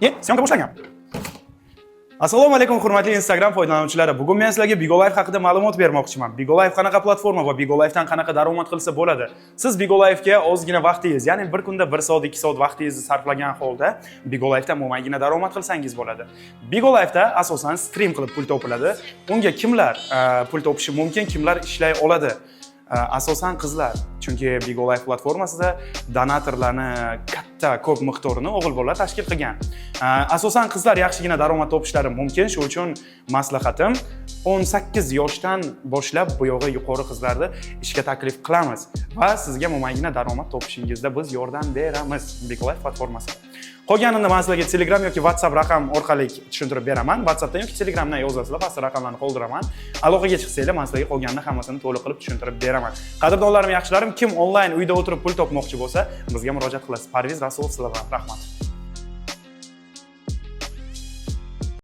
Keyin съёмка boshlangan. Assalomu alaykum, hurmatli Instagram foydalanuvchilari. Bugun men sizlarga Bigo Live haqida ma'lumot bermoqchiman. Bigo Live qanaqa platforma va Bigo Live'dan qanaqa daromad qilsa bo'ladi? Siz Bigo Live'ga ozgina vaqtingiz, ya'ni bir kunda 1 soat, 2 soat vaqtingizni sarflagan holda Bigo Live'dan mo'maygina daromad qilsangiz bo'ladi. Bigo Live'da asosan stream qilib pul topiladi. Unga kimlar pul topishi mumkin, kimlar ishlay oladi? Asosan qizlar, chunki Bigo Live platformasida donatorlarni katta ko'p miqdorini o'g'il bolalar tashkil qilgan. Asosan qizlar yaxshigina daromad topishlari mumkin. Shu uchun maslahatim, 18 yoshdan boshlab bu yog'i yuqori qizlarni ishga taklif qilamiz va sizga mo'maygina daromad topishingizda biz yordam beramiz Bigo Live platformasida. Qolganini man sizlarga Telegram yoki WhatsApp raqam orqali tushuntirib beraman. WhatsAppdan yoki Telegramdan yozasizlar, pastda raqamlarni qoldiraman. Aloqaga chiqsanglar, man sizlarga qolganini hammasini to'liq qilib tushuntirib beraman. Qadrdonlarim, yaxshilarim, kim onlayn uyda o'tirib pul topmoqchi bo'lsa, bizga murojaat qilasiz. Parviz Rasulov sizlar bilan. Rahmat.